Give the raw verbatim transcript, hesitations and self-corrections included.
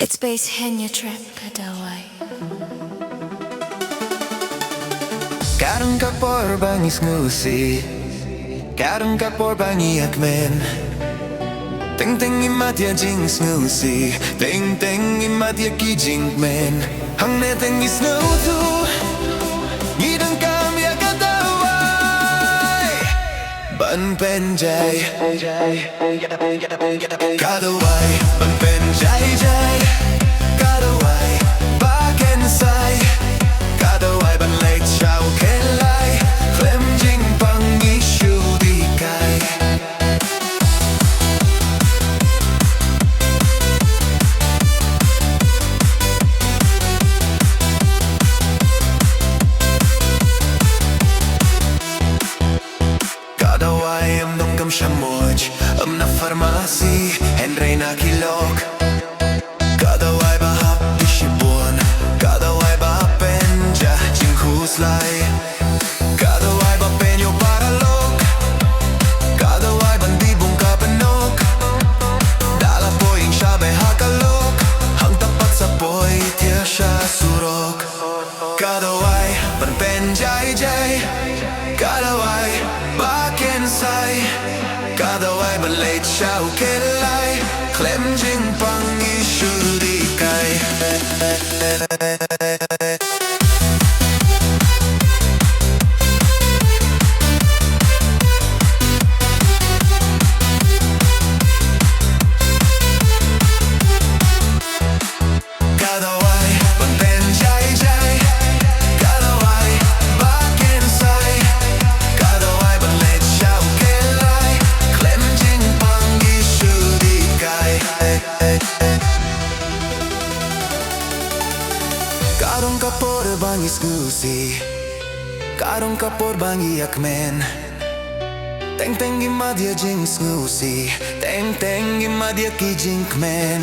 It's Bass Henya Trap Ka Dawai. Ka don ka por ba ngi sngewsih, ka don ka por ba ngi ïakmen. Teng teng ngi mad ïa jingsngewsih, teng teng ngi mad ïa ki jingkmen. Hangne teng ngi sngewthuh, ngi donkam ïa ka dawai ban pynjai. Ka dawai ban pynjai jai, ka dawai ba kynsai, ka dawai ban leit sha u khyllai, khlem jingpang ngi shu dih kai. Ka dawai ym don kum shamoch, ym na pharmacy, hynrei na ki lok. Ka dawai ba hap da shibun, ka dawai ba pynjah jingkhuslai. Ka dawai ba pynïoh paralok, ka dawai ban dih bun ka pynuk. Da la poi ïing sha beh ha ka lok, hangta pat sa poi thiah sha surok. Ka dawai ban pynjai jai, ka dawai ba kynsai, ka dawai ban leit sha u khyllai, khlem jingpang ngi shu dih kai. Ka dawai ban pynjai jai, ka dawai ba kynsai, ka dawai ban leit sha u khyllai, khlem jingpang ngi shu dih kai. Ka don ka por ba ngi sngewsih, ka don ka por ba ngi ïakmen. Teng teng ngi mad ïa jingsngewsih, teng teng ngi mad ïa ki jingkmen.